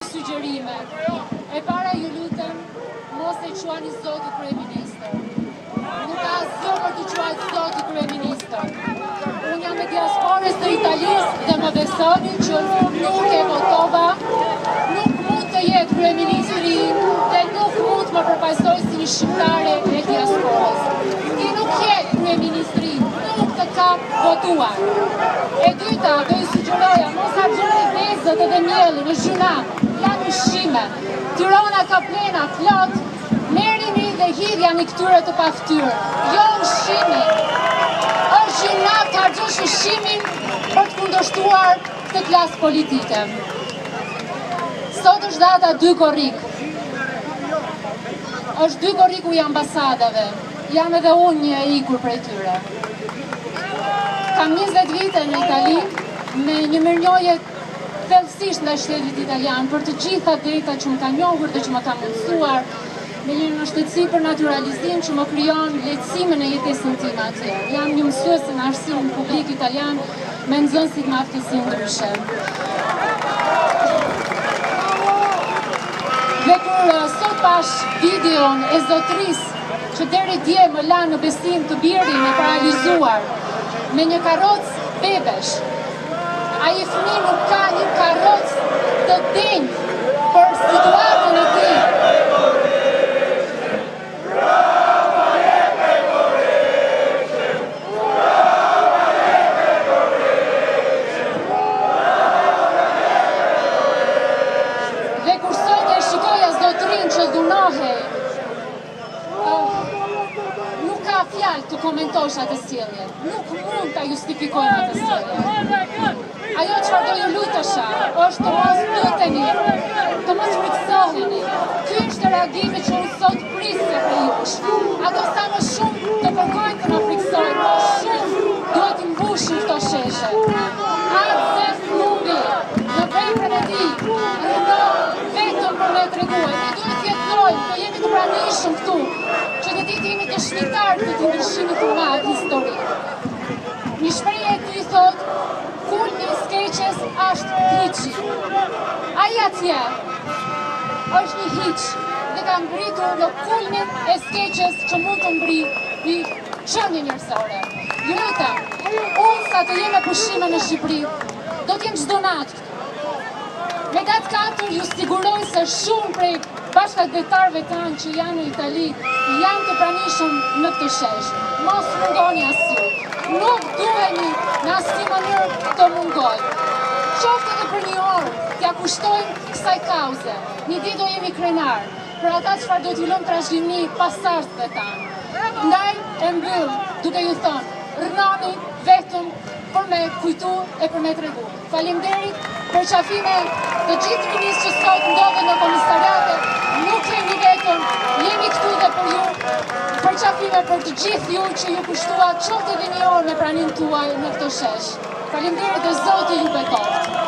Sugjerime. E para ju lutem, mos e quani zoti kryeministër. Nuk ka asgjë për t'u quajtur zoti kryeministër. Unë jam e diasporës të Italisë dhe më besoni që nuk e votova, nuk mund të jetë kryeministri im dhe nuk mund të më përfaqësojë si një shqiptare e diasporës. Ti nuk je kryeministri im, nuk të kam votuar. E dyta, do ju sugjeroja, mos harxhoni vezët edhe miellin, është gjynah, janë ushqime. Tirana ka plehra plot, merrini dhe hidhjani këtyre të paftyrë. Jo ushqimin. Është gjynah të harxhosh ushqimin për të kundërshtuar këtë klasë politike. Sot është data 2 korrik. Është 2 korriku i ambasadave. Jam edhe unë një e ikur prej tyre. Kam 20 vite në Itali me një mirënjohje thellësisht ndaj shtetit italian për të gjitha drejtat që më ka njohur dhe që më ka mundësuar, me një nënshtetësi për natyralizim që më krijon lehtësime në jetesën time atje. Jam një mësuese në arsimin publik italian me nxënësit me aftësi ndryshe. Dhe kur uh, sot pashë videon e zotërisë që deri dje më la në besim të birin e paralizuar me një karrocë bebesh. Ai fëmijë nuk ka një karrocë të denjë për situatën e tij. Dhe kur sot e shikoja zotërinë që dhunohej, Nuk ka fjalë të komentosh atë sjellje. Nuk mund ta justifikojmë atë sjellje. Ajo çfarë do ju lutesha është të mos tuteni, të mos frikësoheni. Ky është reagimi që unë sot prisja prej jush. Ato sa më shumë të kërkojnë të na frikësojnë, më shumë duhet të mbushim këto sheshe. At Zef Pllumbi, në veprën e tij, rrëno vetëm për me tregue. Ne duhet të jetojmë, të jemi të pranishëm këtu, që një ditë jemi dëshmitarë të këtij ndryshimi të madh historik. Një shprehje e tij thotë, kulmi i së keqes është hiçi. Ai atje është një hiç dhe ka mbërritur në kulmin e së keqes që mund të mbërrijë një qenie njerëzore. Ju lutem, unë sa të jem me pushime në Shqipëri, do të jem çdo natë këtu. Me datë 4 ju siguroj se shumë prej bashkatdhetarëve tanë që janë në Itali janë të pranishëm në këtë shesh. Mos mungoni as ju. Nuk duhemi në asnjë mënyrë të mungojmë. Qoftë edhe për një orë, t'ia kushtojmë kësaj kauze. Një ditë do jemi krenarë për ata çfarë do t'ju lëmë trashëgimi pasardhësve tanë. Ndaj e mbyll duke ju thënë, rrnoni vetëm për me kujtu e për me tregu. Faleminderit, përqafime të gjithë rinisë që sot ndodhen në komisariate, nuk jemi vetëm, jemi këtu dhe për ju, përqafime për të gjithë ju që iu kushtuat qoftë edhe një orë me praninë tuaj në këtë shesh. Faleminderit dhe Zoti ju bekoftë.